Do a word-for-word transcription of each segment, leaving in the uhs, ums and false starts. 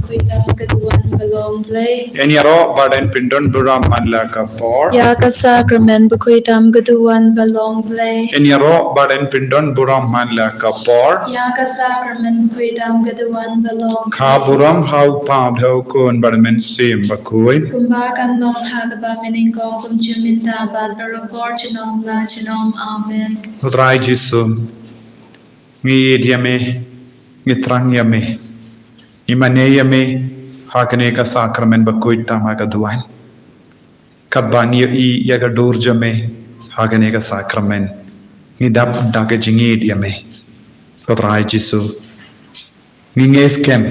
Bakhuid tam ka duwan ba long Blei. Yn ïaroh bad yn pyndon burom man la ka por. Ïa ka sakramen bakhuid tam ka duwan ba long Blei. Yn ïaroh bad yn pyndon burom man la ka por. Ïa ka sakramen bakhuid tam ka duwan ba long Blei. Ka burom ha u Kpa, ha u Khun bad ha u Mynsiem Bakhuid. Kumba kan long ha kaba mynnyngkong, kumjuh mynta bad baroh por junom la junom. Amen. Ko Trai Jisu, ngi ïeit ïa me, ngi thrang ïa me, ngi mane ïa me ha kane ka sakramen bakhuid tam ha ka duwan. Katba ngi ïohi ïa ka dur jong me ha kane ka sakramen, ngi dap da ka jingïeit ïa me. Ko Trai Jisu, ngi ngeit skhem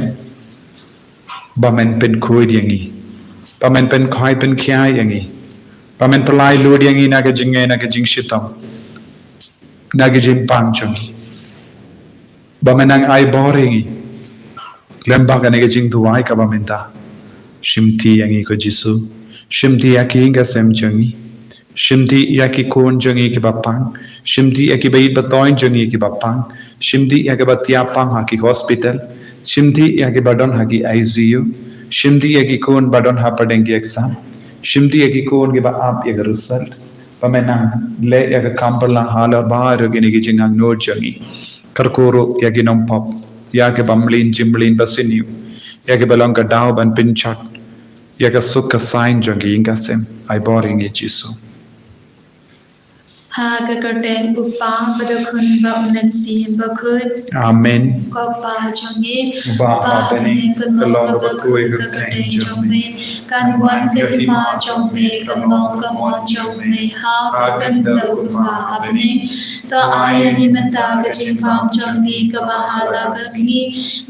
ba men pynkhuid ïa ngi, ba men pynkhoi pynkhia ïa ngi, ba men pynlait lut ïa ngi na ka jingngeit, na ka jingshitom, na ka jingpang jong ngi, ba men nang ai bor ïa ngi lem bad kane ka jingduwai kaba mynta. Shimti ïa ngi ko Jisu, shimti ïa ki ïing ki sem jong ngi, shimti ïa ki khun jong ngi kiba pang, shimti ïa ki ba ïeit ba toiñ jong ngi kiba pang, shimti ïa kiba thiah pang ha ki hospital, shimti ïa kiba don ha ki I C U, shimti ïa ki khun ba don hapdeng ki exam, shimti ïa ki khun kiba ap ïa ka result. Ba men nang leh ïa ka kam pynlong halor baroh kine ki jingangnud jong ngi. Kyrkhu ruh ïa ki nongpop, ïa kiba mlien jingmlien basniew, ïa kiba long ka daw ban pynjot ïa ka suk ka saiñ jong ki ïing ki sem. Ai bor ïa ngi Jisu. Ha ka kyrteng u Kpa bad u Khun bad u Mynsiem Bakhuid. Amen. Ko Kpa jong ngi uba ha bneng, ka long kaba khuid ka kyrteng jong me. Kan wan ka hima jong me, kan long ka mon jong me ha ka khyndew kumba ha bneng. To ai ïa ngi mynta ka jingbam jong ngi kaba ha la ka sngi,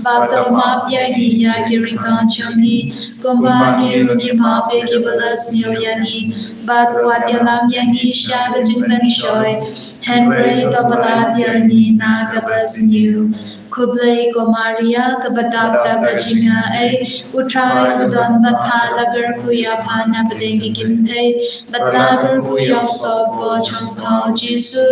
bad to map ïa ngi ïa ki ryngkang jong ngi, kumba ngi ruh ngi map ïa kiba la sniew ïa ngi, bad wat ïalam ïa ngi sha ka jingpynshoi, hynrei to pyllait ïa ngi na kaba sniew. Khublei ko Maria, kaba dap da ka jingaiei, u Trai u don bad pha, la kyrkhu ïa pha na pdeng ki kynthei, bad la kyrkhu ïa u soh bor jong pha u Jisu.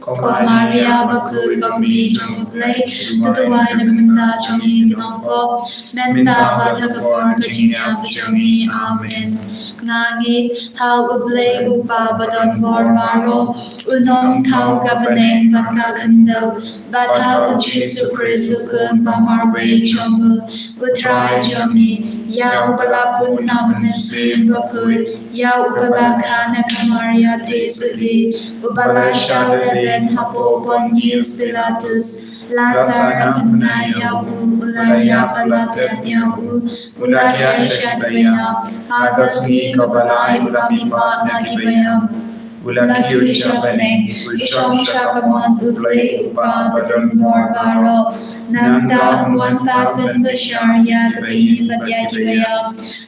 Ko Maria bakhuid, ko Kmie jong u Blei, to duwai na ka bynta jong ngi ki nongpop, mynta bad ha ka por ka jingïap jong ngi. Amen. Nga ngeit ha u Blei u Kpa badonbor baroh, u nongthaw ka bneng bad ka khyndew, bad ha u Jisu Khrist u Khun ba marwei jong u, u Trai jong ngi, ïa uba la pun na u Mynsiem Bakhuid, ïa uba la kha na ka Maria Theisotti, uba la shah lehbeiñ hapoh Pontius Pilatus, la sah rangbah ïa u, u la ïap bad la thied ïa u, u la hiar sha ki baïap, ha ka sngi kaba lai u la mihpat na ki baïap, u la kiew sha bneng, u shong sha kamon u Blei u Kpa badonbor baroh. Nangta un wan pat ban bishar ïa ki baïap bad ïa ki baïap.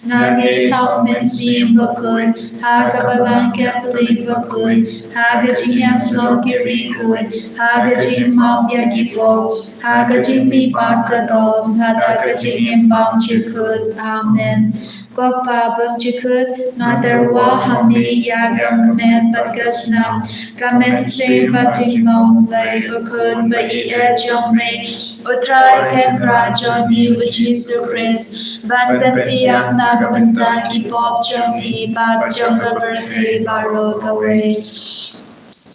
Nga ngeit ha u Mynsiem Bakhuid, ha ka Balang Katholik bakhuid, ha ka jingïasyllok ki riewkhuid, ha ka jingmap ïa ki pop, ha ka jingmihpat ka dom, ha ka jingim bymjukut. Amen. Ko Kpa bymjukut, nga tyrwa ha me ïa ka met bad ka snam, ka mynsiem bad jinglong Blei u Khun ba ïeit jong me, u Trai Kynrad jong ngi u Jisu Khrist, ban pynbiang na ka bynta ki pop jong ngi bad jong ka pyrthei baroh kawei.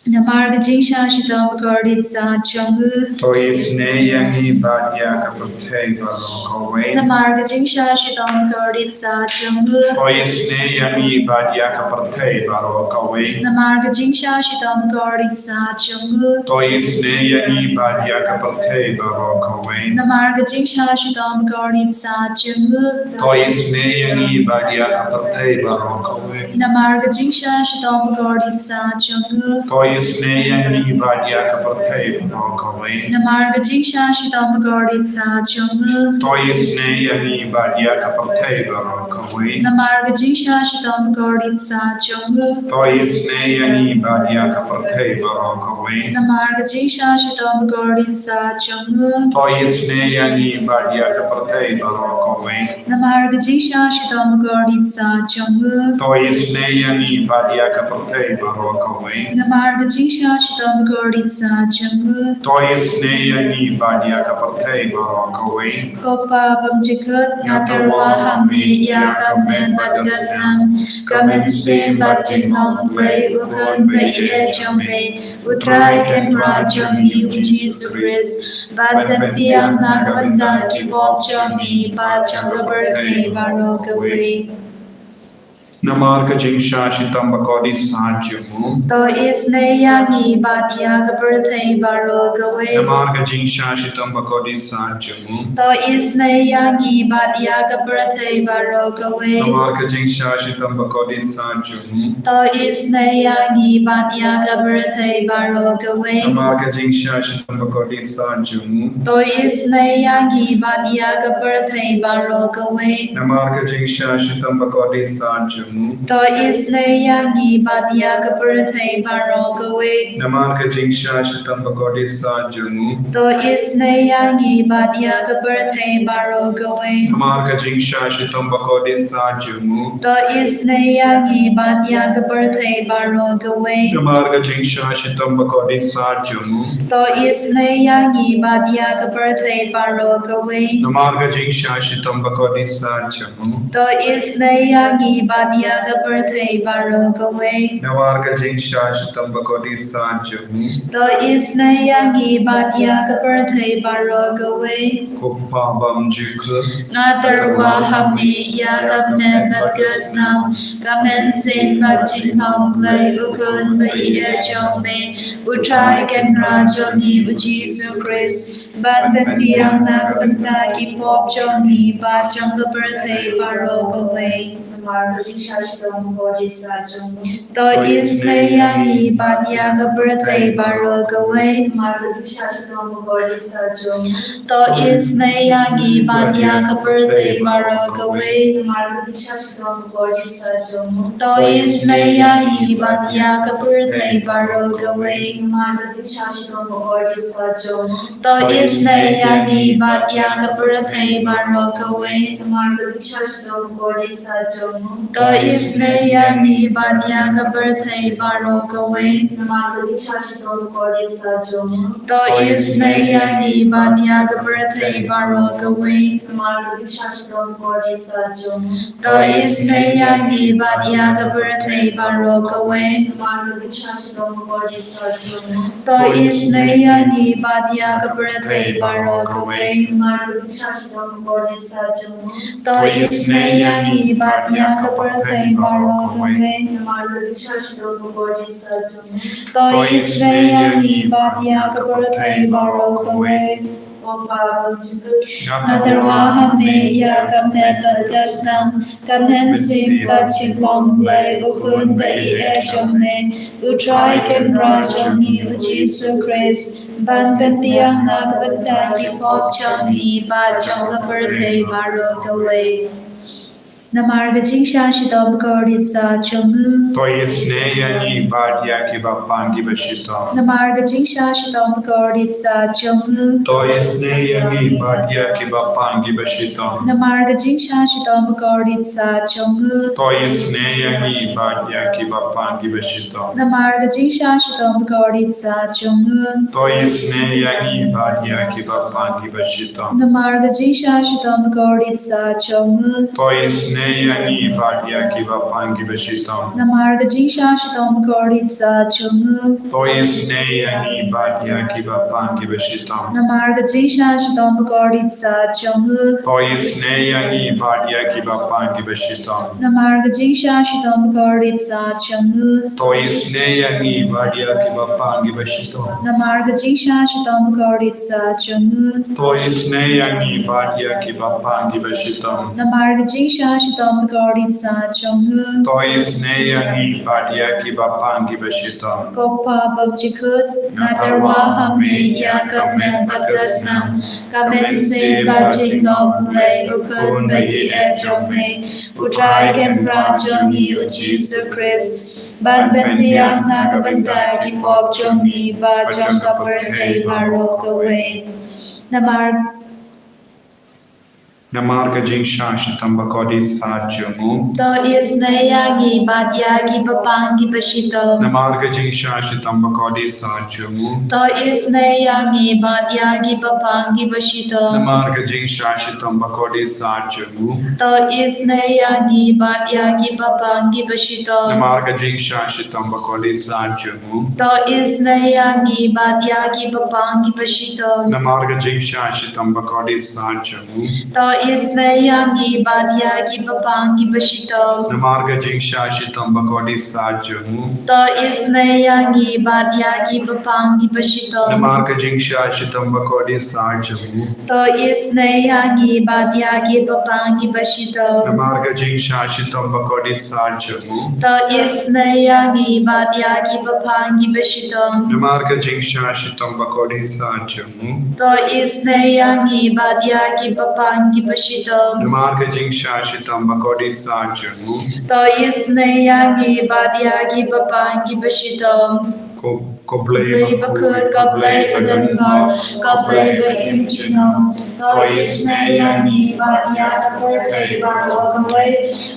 Namar ka jingshisha shitom kordit sa jong u. To isynei ïa ngi bad ïa ka pyrthei baroh kawei. Namar ka jingshisha shitom kordit sa jong u. To isynei ïa ngi bad ïa ka pyrthei baroh kawei. Namar ka jingshisha shitom kordit sa jong u. To isynei ïa ngi bad ïa ka pyrthei baroh kawei. Namar ka jingshisha shitom kordit sa jong u. To isynei ïa ngi bad ïa ka pyrthei baroh kawei. Namar ka jingshisha shitom kordit sa jong u. To isynei ïa ngi bad ïa ka pyrthei baroh kawei. Namar ka jingshisha shitom kordit sa jong u. To isynei ïa ngi bad ïa ka pyrthei baroh kawei. Namar ka jingshisha shitom kordit sa jong u. To isynei ïa ngi bad ïa ka pyrthei baroh kawei. Namar ka jingshah shitom bakordit sah jong u. To isynei ïa ngi bad ïa ka pyrthei baroh kawei. Namar ka jingshah shitom bakordit sah jong u. To isynei ïa ngi bad ïa ka pyrthei baroh kawei. Namar ka jingshah shitom bakordit sah jong u. To isynei ïa ngi bad ïa ka pyrthei baroh kawei. Ko Pa bymjukut, nga tyrwa ha me ïa ka met bad ka snam, ka mynsiem bad jinglong Blei u Khun ba ïeit jong me, U Trai Kynrad jong ngi U Jisu Khrist, ban pynbiang na ka bynta ki pop jong ngi bad jong ka pyrthei baroh kawei. Namar ka jingshah shitom bakordit sah jong u. To isynei ïa ngi bad ïa ka pyrthei baroh kawei. Namar ka jingshah shitom bakordit sah jong u. To isynei ïa ngi bad ïa ka pyrthei baroh kawei. Namar ka jingshah shitom bakordit sah jong u. To isynei ïa ngi bad ïa ka pyrthei baroh kawei. Namar ka jingshah shitom bakordit sah jong u. To isynei ïa ngi bad ïa ka pyrthei baroh kawei. Namar ka jingshah shitom bakordit sah jong u. To isynei ïa ngi bad ïa ka pyrthei baroh kawei. Namar ka jingshah shitom bakordit sah jong u. To isynei ïa ngi bad ïa ka pyrthei baroh kawei. Namar ka jingshah shitom bakordit sah jong u. To isynei ïa ngi bad ïa ka pyrthei baroh kawei. Namar ka jingshah shitom bakordit sah jong u. To isynei ïa ngi bad ïa ka pyrthei baroh kawei. Namar ka jingshah shitom bakordit sah jong u. To isynei ïa ngi bad ïa ka pyrthei baroh kawei. Namar ka jingshah shitom bakordit sah jong u. To isynei ïa ngi bad ïa ka pyrthei baroh kawei. Ko Pa bymjukut, nga tyrwa ha me ïa ka met bad ka snam, ka mynsiem bad jinglong Blei u Khun ba ïeit jong me, U Trai Kynrad jong ngi U Jisu Khrist, ban pynbiang na ka bynta ki pop jong ngi bad jong ka pyrthei baroh kawei. Namar ka jingshah shitom bakordit sah jong u. To isynei ïa ngi bad ïa ka pyrthei baroh kawei. Namar ka jingshah shitom bakordit sah jong u. To isynei ïa ngi bad ïa ka pyrthei baroh kawei. Namar ka jingshah shitom bakordit sah jong u. To isynei ïa ngi bad ïa ka pyrthei baroh kawei. Namar ka jingshah shitom bakordit sah jong u. To isynei ïa ngi bad ïa ka pyrthei baroh kawei. Namar ka jingshah shitom bakordit sah jong u. To isynei ïa ngi bad ïa ka pyrthei baroh kawei. Namar ka jingshah shitom bakordit sah jong u. To isynei ïa ngi bad ïa ka pyrthei baroh kawei. Namar ka jingshah shitom bakordit sah jong u. To isynei ïa ngi bad ïa ka pyrthei baroh kawei. Namar ka jingshah shitom bakordit sah jong u. To isynei ïa ngi bad ïa ka pyrthei baroh kawei. Namar ka jingshah shitom bakordit sah jong u. To isynei ïa ngi bad ïa ka pyrthei baroh kawei. Namar ka jingshah shitom bakordit sah jong u. To isynei ïa ngi bad ïa ka pyrthei baroh kawei. Ko Pa bymjukut, nga tyrwa ha me ïa ka met bad ka snam, ka mynsiem bad jinglong Blei u Khun ba ïeit jong me, U Trai Kynrad jong ngi U Jisu Khrist, ban pynbiang na ka bynta ki pop jong ngi bad jong ka pyrthei baroh kawei. Namar ka jingshah shitom bakordit sah jong u. To isynei ïa ngi bad ïa kiba pang kiba shitom. Namar ka jingshah shitom bakordit sah jong u. To isynei ïa ngi bad ïa kiba pang kiba shitom. Namar ka jingshah shitom bakordit sah jong u. To isynei ïa ngi bad ïa kiba pang kiba shitom. Namar ka jingshah shitom bakordit sah jong u. To isynei ïa ngi bad ïa kiba pang kiba shitom. Namar ka jingshah shitom bakordit sah jong u. To isynei ïa ngi bad ïa kiba pang kiba shitom. Namar ka jingshah shitom bakordit sah jong u. To isynei ïa ngi bad ïa kiba pang kiba shitom. Namar ka jingshah shitom bakordit sah jong u. To isynei ïa ngi bad ïa kiba pang kiba shitom. Namar ka jingshah shitom bakordit sah jong u. To isynei ïa ngi bad ïa kiba pang kiba shitom. Namar ka jingshah shitom bakordit sah jong u. To isynei ïa ngi bad ïa kiba pang kiba shitom. Namar ka jingshah shitom bakordit sah jong u. To isynei ïa ngi bad ïa kiba pang kiba shitom. Ko Pa bymjukut, nga tyrwa ha me ïa ka met bad ka snam, ka mynsiem bad jinglong Blei u Khun ba ïeit jong me, U Trai Kynrad jong ngi U Jisu Khrist, ban pynbiang na ka bynta ki pop jong ngi bad jong ka pyrthei baroh kawei. Namar Namar ka jingshah shitom bakordit sat jong u. To isynei ïa ngi bad ïa ki bapang kiba shitom. Namar ka jingshah shitom bakordit sat jong u. To isynei ïa ngi bad ïa ki bapang kiba shitom. Namar ka jingshah shitom bakordit sat jong u. To isynei ïa ngi bad ïa ki bapang kiba shitom. Namar ka jingshah shitom bakordit sat jong u. To isynei ïa ngi bad ïa ki bapang kiba shitom. Namar ka jingshah shitom bakordit sat jong u. To isynei ïa ngi bad ïa ki bapang kiba shitom. Namar ka jingshah shitom bakordit sat jong u. To isynei ïa ngi bad ïa ki bapang kiba shitom. Namar ka jingshah shitom bakordit sat jong u. To isynei ïa ngi bad ïa ki bapang kiba shitom. Namar ka jingshah shitom bakordit sat jong u. To isynei ïa ngi bad ïa ki bapang kiba shitom. Namar ka jingshah shitom bakordit sat jong u. To isynei ïa ngi bad ïa ki bapang kiba shitom. Namar ka jingshah shitom bakordit sat jong u. To isynei ïa ngi bad ïa ki bapang kiba shitom. Ko, ko Blei bakhuid, ko Blei badonbor, ko Blei ba im junom. To isynei ïa ngi bad ïa ka pyrthei baroh kawei.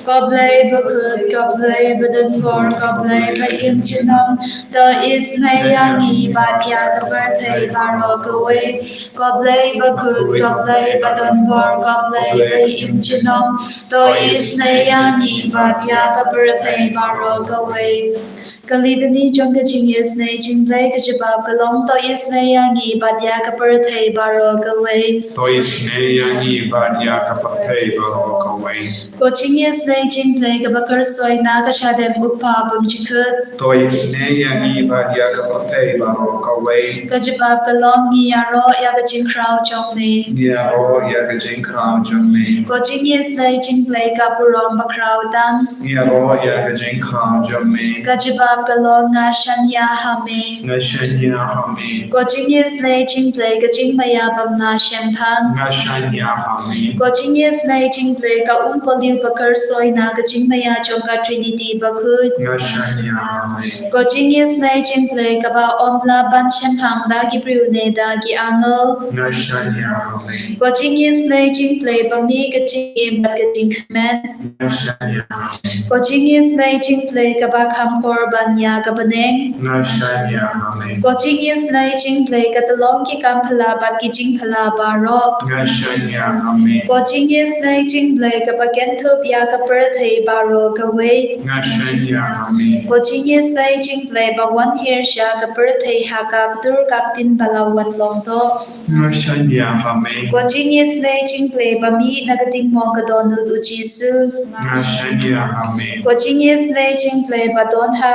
Ko Blei bakhuid, ko Blei badonbor, ko Blei ba im junom. To isynei ïa ngi bad ïa ka pyrthei baroh kawei. Ko Blei bakhuid, ko Blei badonbor, ko Blei ba im junom. To isynei ïa ngi bad ïa ka pyrthei baroh kawei. Ka litany jong ka jingisynei jong U Blei ka jubab ka long: To isynei ïa ngi bad ïa ka pyrthei baroh kawei. To isynei ïa ngi bad ïa ka pyrthei baroh kawei. Ko jingisynei jong U Blei kaba kyrsoi na ka shadem u kpa bymjukut. To isynei ïa ngi bad ïa ka pyrthei baroh kawei. Ka jubab ka long: Ngi ïaroh ïa ka jingkhraw jong me. Ngi ïaroh ïa ka jingkhraw jong me. Ko jingisynei jong U Blei ka burom bakhraw tam. Ngi ïaroh ïa ka jingkhraw jong me. Ka jubab ka long: Nga shaniah ha me. Nga shaniah ha me. Ko jingisynei jong U Blei ka jingmaïa bymna shemphang. Nga shaniah ha me. Ko jingisynei jong U Blei ka umpohliew ba kyrsoi na ka jingmaïa jong ka Trinity bakhuid. Nga shaniah ha me. Ko jingisynei jong U Blei kaba ym lah ban shemphang da ki briew ne da ki angel. Nga shaniah ha me. Ko jingisynei jong U Blei ba mih ka jingim bad ka jingkmen. Nga shaniah ha me. Ko jingisynei jong U Blei kaba kham por ban ïa ka bneng. Nga shaniah ha me. Ko jingisynei jong U Blei ka tyllong ki kam phylla bad ki jingphylla baroh. Nga shaniah ha me. Ko jingisynei jong U Blei kaba kynthup ïa ka pyrthei baroh kawei. Nga shaniah ha me. Ko jingisynei jong U Blei ba wan hiar sha ka pyrthei ha ka ktur ka ktien ba la wan long doh. Nga shaniah ha me. Ko jingisynei jong U Blei ba mih na ka dingmong ka dohnud u Jisu. Nga shaniah ha me. Ko jingisynei jong U Blei ba don ha,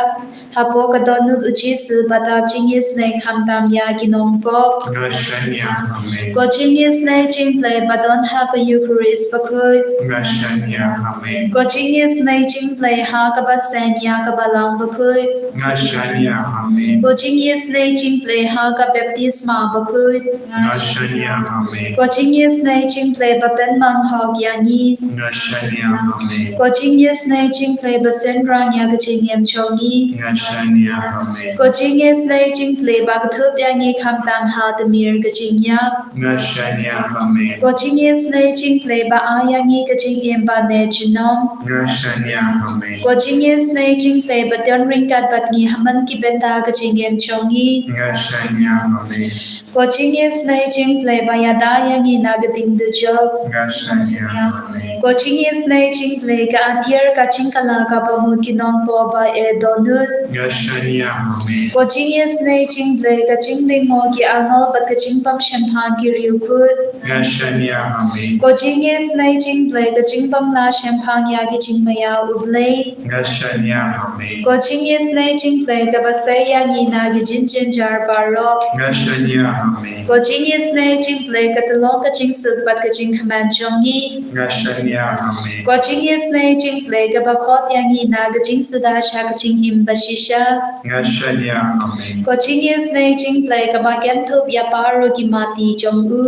hapoh ka dohnud u Jisu ba da jingisynei khamtam ïa ki nongpop. Nga shaniah ha me. Ko jingisynei jong U Blei ba don ha ka Eukharist bakhuid. Nga shaniah ha me. Ko jingisynei jong U Blei ha kaba seng ïa ka Balang bakhuid. Nga shaniah ha me. Ko jingisynei jong U Blei ha ka baptisma bakhuid. Nga shaniah ha me. Ko jingisynei jong U Blei ba pynmang hok ïa ngi. Nga shaniah ha me. Ko jingisynei jong U Blei ba synran ïa ka jingim jong ngi. Nga shaniah ha me. Ko jingisynei jong U Blei ba kynthup ïa ngi khamtam ha tmier ka jingïap. Nga shaniah ha me. Ko jingisynei jong U Blei ba ai ïa ngi ka jingim ba neh junom. Nga shaniah ha me. Ko jingisynei jong U Blei ba don ryngkat bad ngi ha man ki bynta ka jingim jong ngi. Nga shaniah ha me. Ko jingisynei jong U Blei ba ïada ïa ngi na ka ding dujok. Nga shaniah ha me. Ko jingisynei jong U Blei ka atiar ka jingkylla kaba mut ki nongpop ba eh dohnud. Nga shaniah ha me. Ko jingisynei jong U Blei ka jinglyngngoh ki angel bad ka jingpang shemphang ki riewkhuid. Nga shaniah ha me. Ko jingisynei jong U Blei ka jingbym lah shemphang ïa ki jingmaïa U Blei. Nga shaniah ha me. Ko jingisynei jong U Blei kaba sei ïa ngi na ki jingjynjar baroh. Nga shaniah ha me. Ko jingisynei jong U Blei ka tyllong ka jingsuk bad ka jingkmen jong ngi. Nga shaniah ha me. Ko jingisynei jong U Blei kaba khot ïa ngi na ka jingsuda sha ka jingim bashisha. Nga shaniah ha me. Ko jingisynei jong U Blei kaba kynthup ïa baroh ki matti jong u.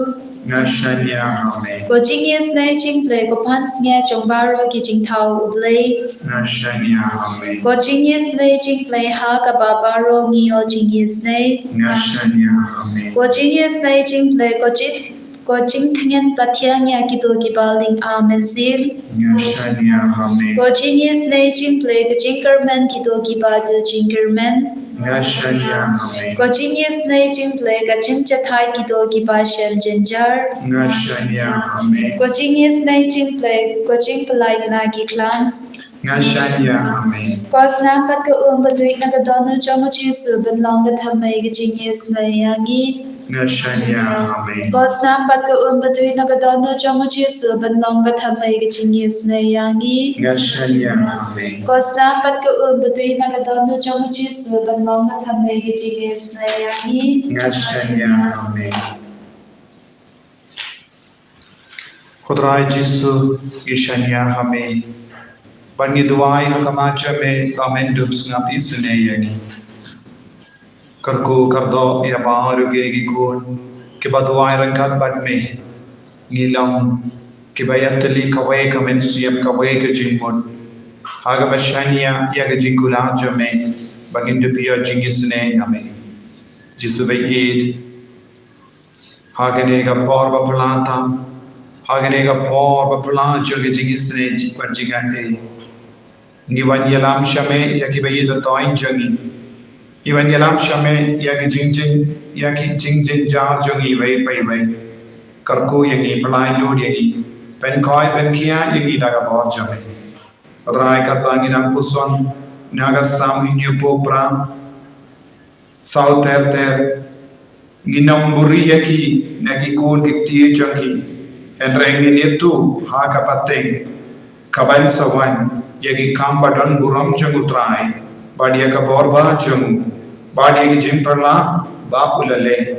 Nga shaniah ha me. Ko jingïasnei jingpyllait, ko pansngiat jong baroh ki jingthaw U Blei. Nga shaniah ha me. Ko jingïasnei jingpyllait, ha kaba baroh ngi ïoh jingïasnei. Nga shaniah ha me. Ko jingïasnei jingpyllait, ko jing ko jingtngen pathiang ïa kito kiba lynga mynsiem. Nga shaniah ha me. Ko jingïasnei jingpyllait, ka jingkyrmen kito kiba duh jingkyrmen. Nga shaniah ha me. Ko jingïasnei jingpyllait, ka jingjathait kito kiba shem jynjar. Nga shaniah ha me. Ko jingïasnei jingpyllait, ko jingpyllait na ki khlam. Nga shaniah ha me. Ko snam bad ka um baduid na ka dohnud jong U Jisu ban long ka thymmei ka jingïasnei ïa ngi. Nga shaniah ha me. Ko snam bad ka um baduid na ka dohnud jong U Jisu ban long ka thymmei ka jingïasnei ïa ngi. Nga shaniah ha me. Ko snam bad ka um baduid na ka dohnud jong U Jisu ban long ka thymmei ka jingïasnei ïa ngi. Nga shaniah ha me. Ko Trai Jisu, ngi shaniah ha me. Bad ngi duwai ha khmat jong me ba men dup sngap isynei ïa ngi. Kyrkhu kyrdoh ïa baroh ki khun kiba duwai ryngkat bad me. Ngi long kiba ïatylli kawei ka mynsiem, kawei ka jingmut, ha kaba shaniah ïa ka jingkular jong me ba ngin dup ïoh jingïasynei ïa me. Jisu ba ïeit, ha kane ka por ba phylla tam, ha kane ka por ba phylla jong ka jingisynei bad jingïadei, ngi wan ïalam sha me ïa kiba ïeit ba thoiñ jong ngi. Ngi wan ïalam sha me ïa ki jingjin, ïa ki jingjynjar jong ngi iwei pa iwei. Kyrkhu ïa ngi, pynlait lut ïa ngi, pynkhoi pynkhiah ïa ngi da ka bor jong me. Ko Trai, katba ngi dang puson na ka Salm hynñiewphew phra, saw ter ter, ngin ym buhrieh ïa ki na ki khun ki kti jong ki, hynrei ngin ïathuh ha ka pateng kaban sa wan ïa ki kam ba don burom jong U Trai, bad ïa ka bor ba jong u, bad ïa ki jingpyrshah ba u la leh,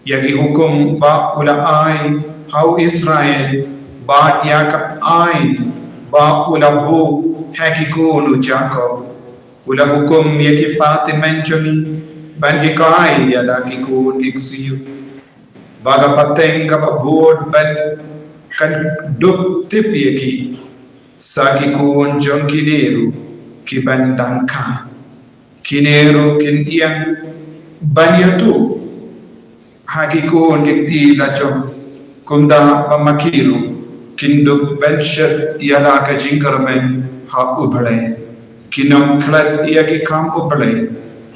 ïa ki hukum ba u la ai ha u Israel, bad ïa ka aiñ ba u la buh ha ki khun u Jakob. U la hukum ïa ki pateng jong ngi ban hikai ïa la ki khun ki ksiew, ba ka pateng kaba bud bad kan dup tip ïa ki. Sa ki khun jong kine ruh ki ban dang kha, kine ruh kin ïeng ban ïathuh ha ki khun ki kti la jong, kumta ba ma ki ruh kin dup ban shet ïa la ka jingkyrmen ha U Blei. Kin ym klet ïa ki kam U Blei,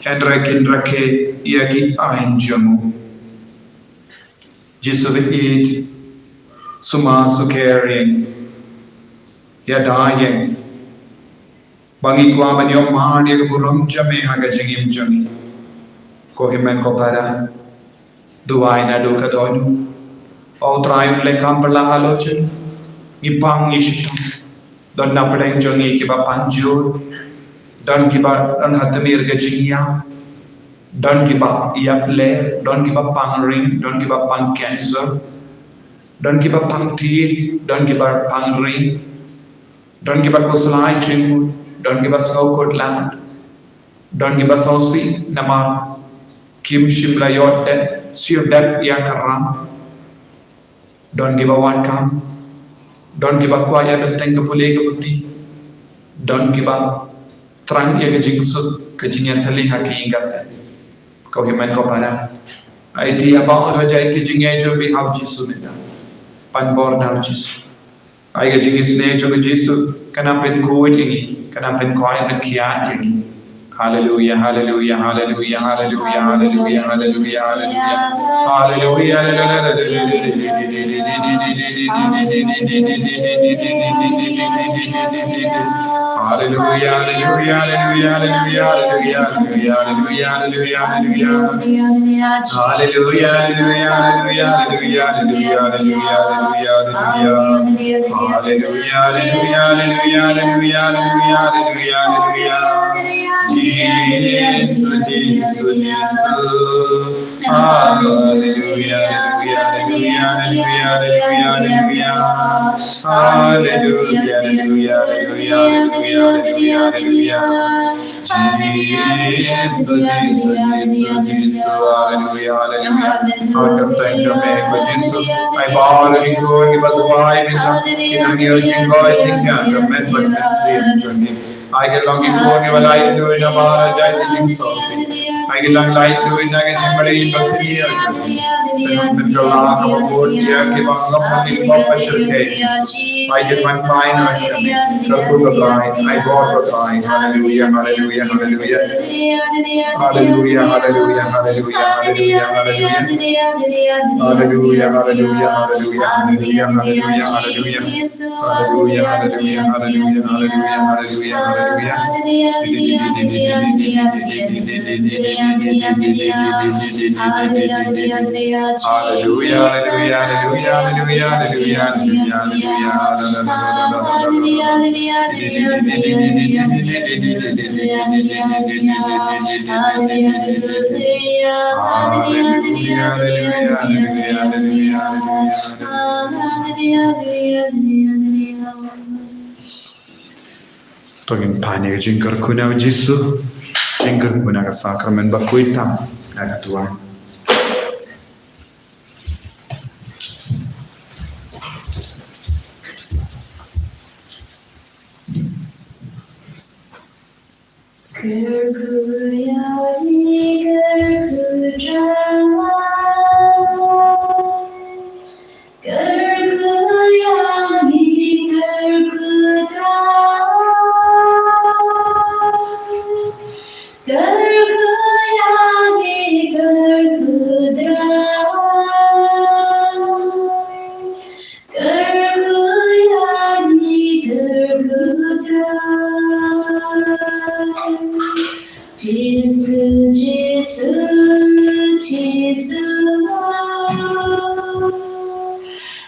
hynrei kin rakhe ïa ki aiñ jong u. Jisu ba ïeit, sumar sukher ïa ngi, ïada ïa ngi, ba ngi kwah ban ïoh mad ïa ka burom jong me ha ka jingim jong ngi. Ko hynmen ko para, duwai naduh ka dohnud. Ko Trai, un leh kam pynlah halor jong ngi, pang ngi shitom. Don napdeng jong ngi kiba pang jur, don kiba don ha tmier ka jingïap, don kiba ïap ler, don kiba pang ring, don kiba pang cancer, don kiba pang tir, don kiba pang ring, don kiba khuslai jingmut, don kiba sngewkhuslai, don kiba sngewsih namar kim shym la ïoh dep, siew dep ïa ka ram. Don kiba wad kam, don kiba kwah ïa ka teng ka pule ka puthi, don kiba thrang ïa ka jingsuk ka jingïatylli ha ki ïing ka sem. Ko hynmen ko para, aiti ïa baroh jait ki jingeh jong phi ha U Jisu mynta. Pan bor na U Jisu. Ai ka jingisynei jong U Jisu kan nang pynkhuid ïa ngi, kan nang pynkhoi pynkhiah ïa ngi. Haleluia, haleluia, haleluia, haleluia, haleluia, haleluia, haleluia. Haleluia, haleluia, haleluia, haleluia, haleluia. Haleluya, haleluya, haleluya, haleluya, haleluya. Haleluya, haleluya, haleluya, haleluya, haleluya, haleluya, haleluya. Haleluya, haleluya, haleluya, haleluya, haleluya, haleluya, haleluya. Jisu, Jisu, Jisu. Haleluya, haleluya, haleluya, haleluya, haleluya, haleluya. Haleluya, haleluya, haleluya, haleluya, haleluya, haleluya. Jisu, Jisu, Jisu, Jisu. Haleluya, haleluya. Ha ka kyrteng jong me ko Jisu. Ai ba la ki khun kiba duwai mynta ki nang ïoh jingkoit jingkhiah ka met bad mynsiem jong ki. Ai ki long ki khun kiba laitluid namar jait ka jingsngewsih. Ai ki long laitluid na ka jingmari basniew jong ki. Pynkylla kaba bun ïa kiba ngop ha ki bor ba shyrkhei Jisu. Ai ki ban phai noh sha me. Kyrkhu ko Trai, ai bor ko Trai. Haleluya, haleluya, haleluya. Haleluya, haleluya, haleluya, haleluya, haleluya. Haleluya, haleluya, haleluya, haleluya, haleluya, haleluya. Haleluya, haleluya, haleluya, haleluya, haleluya, haleluya, haleluya. Haleluya, haleluya, haleluya, haleluya, haleluya, haleluya, haleluya, haleluya, haleluya, haleluya. Haleluya, haleluya, haleluya, haleluya, haleluya. To ngin pan ïa ka jingkyrkhu na u Jisu, jingkyrkhu na ka sakramen bakhuid tam na ka duwan. Kyrkhu ïa ngi, kyrkhu Trai. Kyrkhu ïa ngi, kyrkhu Trai. Kyrkhu ïa ngi, kyrkhu Trai. Kyrkhu ïa ngi, kyrkhu Trai. Jisu, Jisu, Jisu.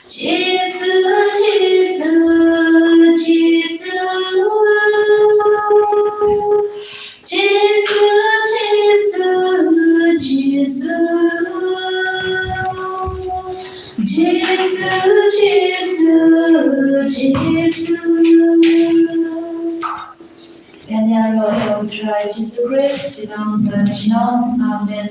Jisu, Jisu, Jisu. Jisu, Jisu, Jisu. Jisu, Jisu, Jisu. Ngan ïaroh ïa u Trai Jisu Khrist, junom ba junom. Amen.